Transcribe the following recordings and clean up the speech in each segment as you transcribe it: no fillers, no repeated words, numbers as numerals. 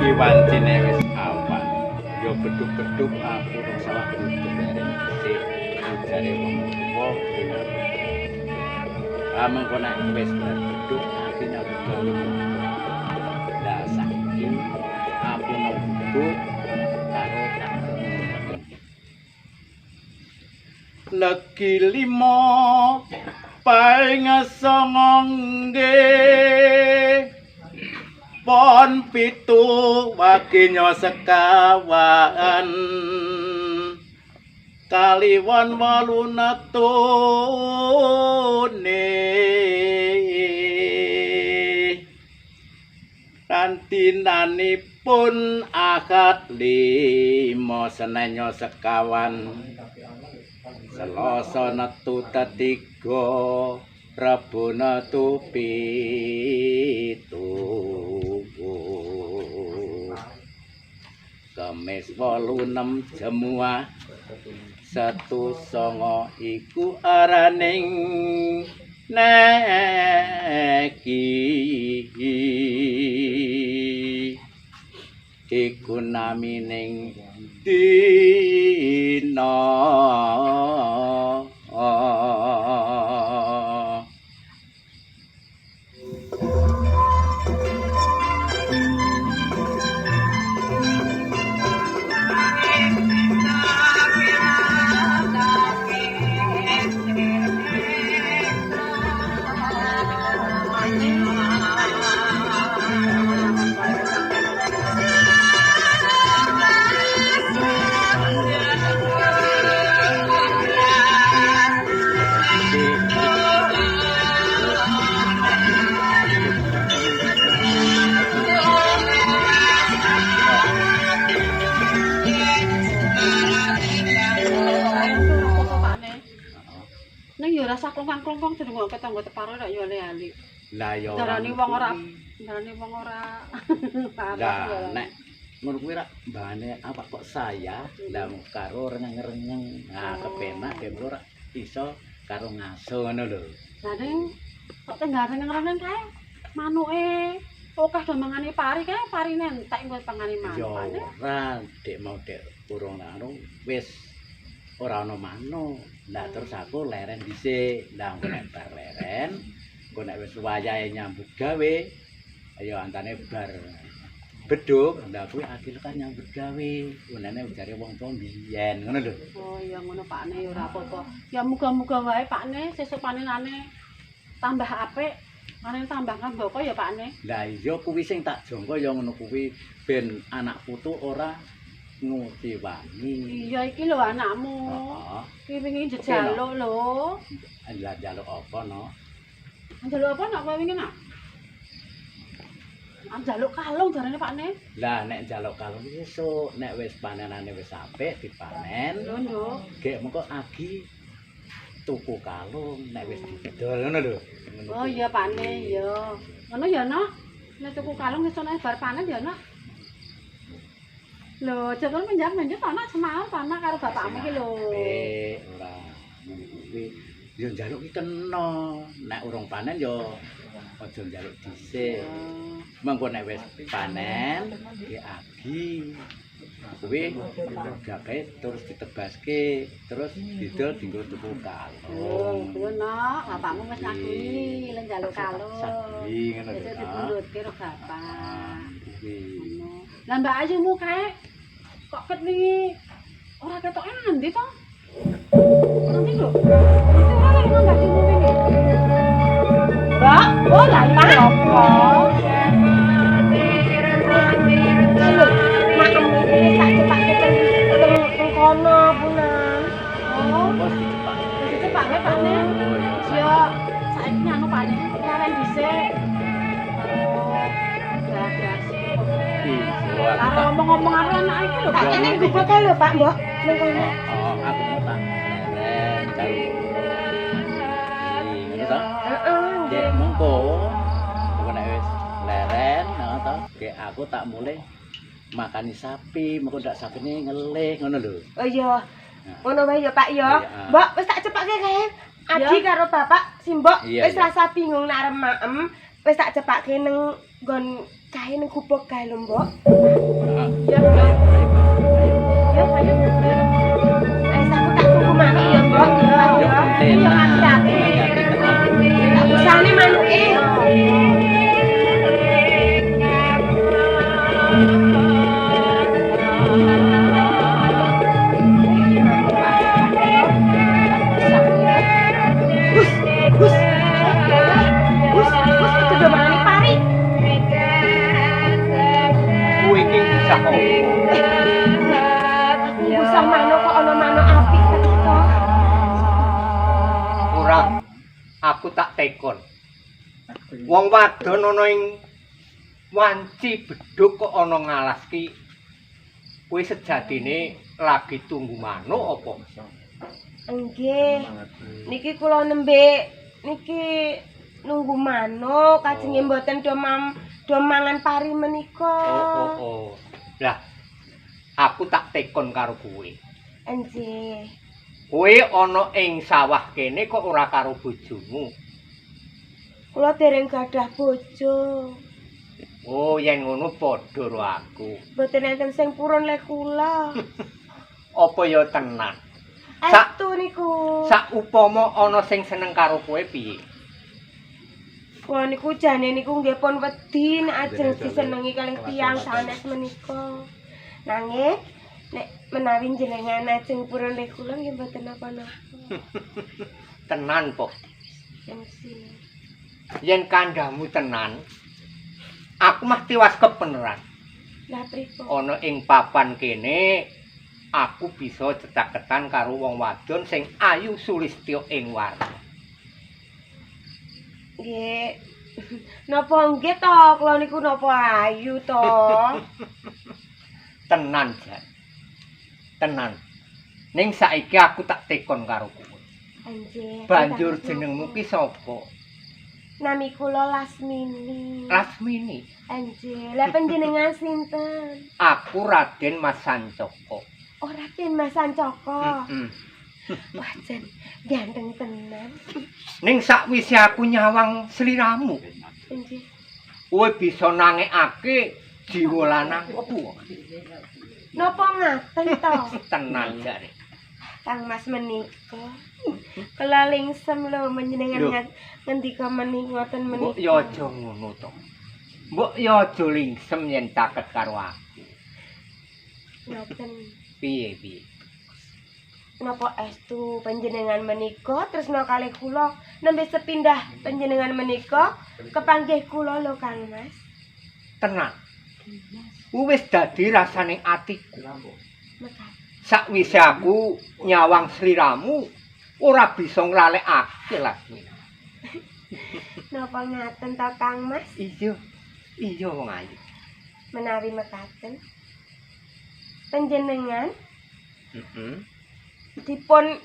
Iki wancine wis awan. Yo beduk-beduk aku nang sawah kudu leren dhisik. Ujare wong tuwa kuwi nyambut gawe. Ah, mengko nek wis bar beduk aku nyambut gawe. Lah saiki aku nang beduk karo tak renung. Legi lima paing songo nggih. Pon 7 waginya sekawan. Kaliwon 8 netune. Rantinanipun Ahad 5 Senenya sekawan. Selasa netu tetiga, Rebo netu 7. Kemis 8 6 Jemuah 1 9 iku araning neki. Iku namining dina. Nang yo rasa klongkang-klongkong dirungokke tangga teparo rak yo ali-ali. Lah ya ora. Darani wong ora, darani wong ora. Lah nek ngono kuwi rak mbahane awak kok saya, lah karo rengeng-rengeng. Nah, kepenak ben ora iso karo ngaso ngono lho. Lah ning kok tengah rengeng-rengeng kae manuke akeh do mangani pari kae, parine entek nggo pangani manuk. Ya ora, dek mau dek urung anu wis ora ana manuk. Lah terus aku leren dhisik. Lah engko nek bar leren, engko nek wis wayahe nyambut gawe, ayo antane bar beduk, lah kuwi akhir kan nyambut gawe. Unene ujare wong tuwa mbiyen ngono lho. Oh iya ngono Pakne ya ora apa-apa. Ya muga-muga wae Pakne sesuk panenane tambah apik, panen tambah ngrembaka ya Pakne. Lah iya kuwi sing tak jangka ya ngono kuwi ben anak putu ora nguciwani. Iya iki lho anakmu. Heeh. Iki wingi njaluk lho. Lah njaluk apa no? Njaluk apa nak kowe wingi nak? Njaluk kalung jarene Pakne. Lah nek njaluk kalung sesuk nek wis panenane wis apik dipanen. Lho nduk. Gek mengko agi tuku kalung nek wis didol ngono lho. Oh iya Pakne iya. Ngono ya nak. Nek tuku kalung sesuk nek bar panen ya nak. Lho, jangan menjak-menjak to nak semaur to nak karo bapakmu iki lho. Ora ngono kuwi. Ya njaluk ki kena. Nek urung panen ya aja njaluk dhisik. Mengko nek wis panen ki agi kuwi gawe terus ditebaske, terus didol dienggo tuku kalung. Lho nak, bapakmu wis ngakui lek njaluk kalung. Sabi ngono lho. Wis dipundhutke karo bapak. Kuwi. Lah Mbak Ayumu kae kok ket wingi ora ketoke nang ndi to? Nanti lho. Nanti ora lek nang Mbak Ayumu wingi. Mbak, oh lah iki apa? Lho, maem iki wis tak cepake teng kono punan. Oh, Wis dicepak. wis dicepake Pakne. Oh iya. Ya saiki nganu Pakne, leren dhisik. Karo gagasi. Iya, aku Karo tak omong-omong karo anak iki lho. Tak kene gubuk kae lho Pak, Mbok. Ning kono. Oh, aku mau tak leren karo ngono to. Heeh. Dek mengko mengko nek wis leren ngono to, gek aku tak mulih makani sapi, mengko ndak sapine ngelih ngono lho. Oh iya. Ngono wae ya Pak ya. Iya. Mbok wis tak cepake kae. Adi karo bapak si Mbok Iya, wis iya. rasa bingung nek arep maem, wis tak cepake nang nggon Kae nang gubuk kae lho, Mbok. Heeh. Iya, Ayo, ayo, ayo. Ya, ayo. Wis aku tak tunggu manuk ya, Mbok. Yo Iya, konten. hati-hati. Hati-hati tenan. Tak usahane manuke. Hus, hus. Hus, hus, kudu mangani pari. Kowe iki usah apa? Aku ngusah manuk kok ana manuk apik teko. Ora. Aku tak tekon. Wong wadon ana ing wanci bedhug kok ana ngalas ki. Kowe sejatine lagi tunggu manuk apa? Nggih. Niki kula nembe niki nunggu manuk kajenge mboten do mangan pari menika. Oh, oh, oh. Lah, aku tak tekon karo kowe. Nggih. Kowe ana ing sawah kene kok ora karo bojomu? Kula dereng gadah bojo. Oh, yen ngono padha karo aku. Mboten enten sing purun le kula. Apa ya tenan? Estu niku. Saupama ana sing seneng karo kowe piye? Kula niku jane niku nggih pun wedi nek ajeng disenengi kalih tiyang sanes menika. Nanging nek menawi jenengan ajeng purun le kula nggih mboten napa-napa. Tenan po. Nggih. Yen kandhamu tenan, aku mah tiwas kebeneran. Lah pripun? Ana ing papan kene aku bisa cecaketan karo wong wadon sing ayu sulistya ing warna. Nggih. Napa nggih to kula niku napa ayu to? Tenan, Jan. Tenan. Ning saiki aku tak tekon karo kowe. Nggih. Banjur jenengmu ki sapa? Nami kula Lasmini. Lasmini. Nggih. Lah panjenengan sinten? Aku Raden Mas Sancaka. Oh, Raden Mas Sancaka. Heeh. Wah, jan ganteng tenan. Ning sakwise aku nyawang sliramu, Nggih. kowe bisa nangekake jiwa lanang apa? Napa ngaten to? Tenan jare. Kang Mas menika. Kula lingsem lho menjenengan ngendika menika ngoten Mbok menika. ya aja ngono to. Mbok ya aja lingsem yen caket karo aku. Ngoten. Piye piye? Napa estu panjenengan menika tresna kalih kula nembe sepindah panjenengan menika kepanggih kula lho Kang Mas. Tenan. Wis dadi rasane atiku. Mekaten. Sakwise aku nyawang sliramu ora bisa nglalekake Lasmini. Napa ngaten to Kang Mas? Iya. Iya wong ayu. Menawi mekaten. Panjenengan Heeh. dipun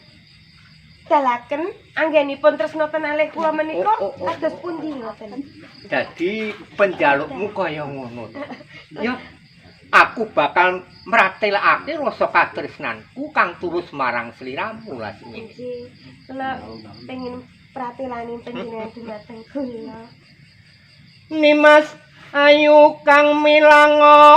dalaken anggenipun tresna tenalih kula menika Oh, oh, oh, kados pundi ngoten. Dadi penjalukmu kaya ngono to. Ya, aku bakal mratelakake rasa katresnanku kang tulus marang sliramu Lasmini. Nggih, kula pengin pratelani panjenengan dumateng kula. Nimas ayu kang milangoni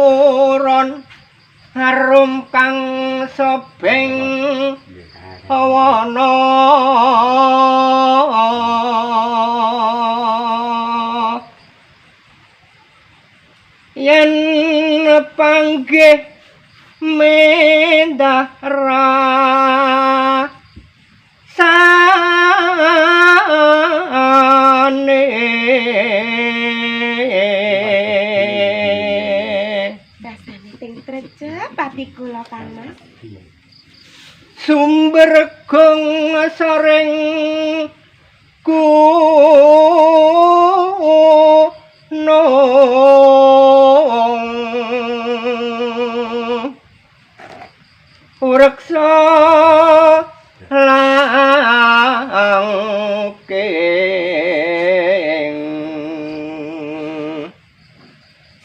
Buron harum kang sobeng wana yen panggih mendah rasane. Rasane ting trecep ati kula Kang Mas. Sumber gong sareng gunung reksa langking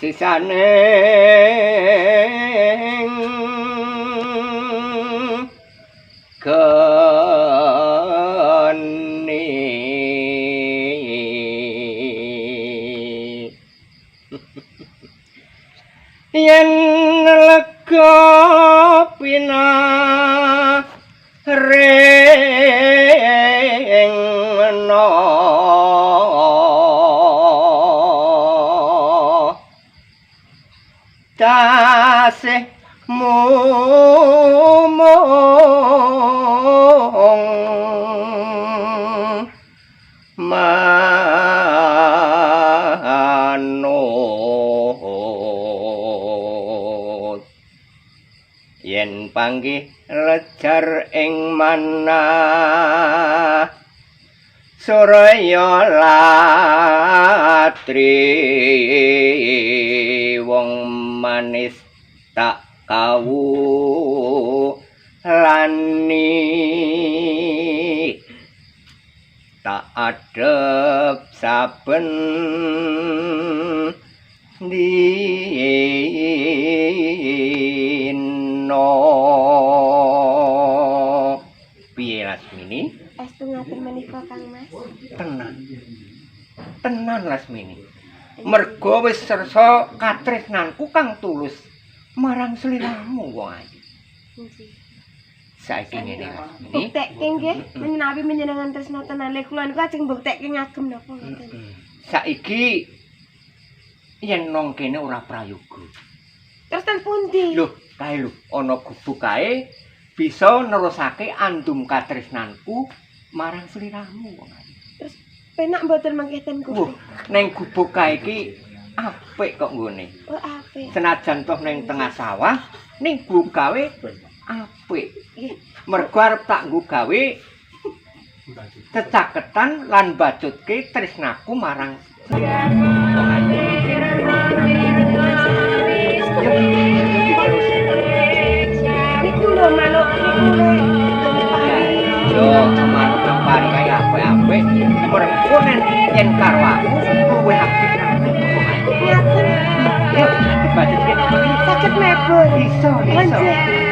Sisane geni yen lega pina ring mena tasih mumung manut yen panggih lejar ing manah surya latri wong manis tak kawulani tak adep saben dina. Piye Lasmini? Estu ngaten menika Kang Mas. Tenan. Tenan Lasmini. Mergo wis sersa katresnanku kang tulus marang sliramu wong ayu. Nggih. Saiki ngene Lasmini. Buktekke nggih menawi panjenengan tresna tenan lek kula niku ajeng mbuktekke ngagem napa ngoten. Saiki yen nang kene ora prayoga. Terus ten pundi? Lho, kae lho, ana gubuk kae bisa nerusake andum katresnanku marang sliramu wong ayu. Terus penak mboten mangke ten Wuh, gubuk. neng gubuk kae iki apik kok nggone. Oh, apik. Senajan toh neng tengah sawah, ning nggo gawe apik. Nggih. Mergo arep tak nggo gawe cecaketan lan bacutke tresnaku marang sliramu wong ayu. Niku lho manuk niku le. Yo, manuk nang pari kae apik-apik. Mergo nen yen karo aku luwih apik nang wong ayu. Ngaten Yo, dibacutke. saged mebur. Iso, iso. Nggih.